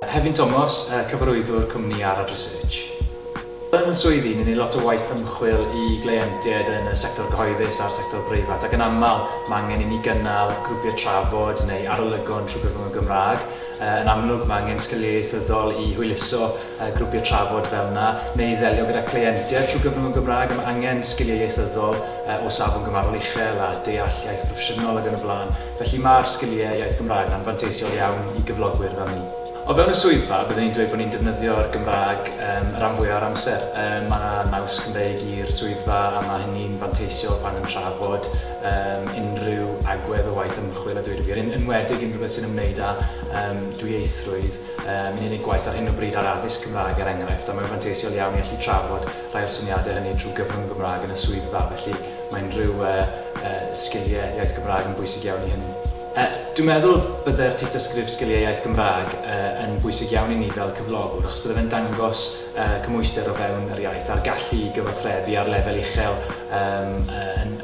Hefin Tomos, cyfarwyddwr cwmni Arad Research. Yn fy swydd i, ni'n neud lot o waith ymchwil i gleientiaid yn y sector cyhoeddus a'r sector breifat, ac yn aml mae angen i ni gynnal grwpiau trafod neu arolygon trwy gyfrwng y Gymraeg. Yn amlwg mae angen sgiliau ieithyddol i hwyluso grwpiau trafod fel 'na, neu i ddelio gyda cleientiaid trwy gyfrwng y Gymraeg, a mae angen sgiliau ieithyddol o safon gymharol uchel a deall iaith proffesiynol ac yn y blaen. Felly mae'r sgiliau iaith Gymraeg 'na'n fanteisiol iawn i gyflogwyr fel ni. O fewn y swyddfa, byddwn i'n dweud bod ni'n defnyddio'r Gymraeg y rhan fwyaf o'r amser. Mae 'na naws Cymreig i'r swyddfa a mae hynny'n fanteisiol pan yn trafod unrhyw agwedd o waith ymchwil a dweud y gwir, yn enwedig unrhyw beth sy'n ymwneud â dwyieithrwydd. Ni'n gwneud gwaith ar hyn o bryd ar addysg Cymraeg er enghraifft, a mae'n fanteisiol iawn i allu trafod rhai o'r syniadau hynny trwy gyfrwng y Gymraeg yn y swyddfa, felly mae unrhyw sgiliau iaith Gymraeg yn bwysig iawn i hynny. Dwi'n meddwl bydde'r tystysgrif Sgiliau Iaith Gymraeg yn bwysig iawn i ni fel cyflogwr, achos bydde fe'n dangos cymhwyster o fewn yr iaith a'r gallu i gyfathrebu ar lefel uchel yn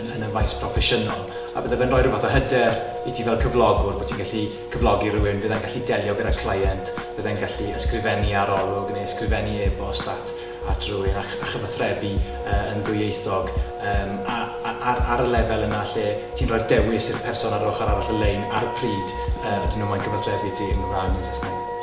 yn y maes proffesiynol, a bydde fe'n rhoi rhyw fath o hyder i ti fel cyflogwr bod ti'n gallu cyflogi rhywun fydde'n gallu delio gyda client, fydde'n gallu ysgrifennu arolwg neu ysgrifennu e-bost at at rywun a a chyfathrebu yn ddwyieithog yym a a ar ar y lefel yna lle ti'n rhoi'r dewis i'r person ar yr ochr arall y lein ar y pryd yy ydyn nhw moyn cyfathrebu ti yn Gymraeg neu'n Saesneg.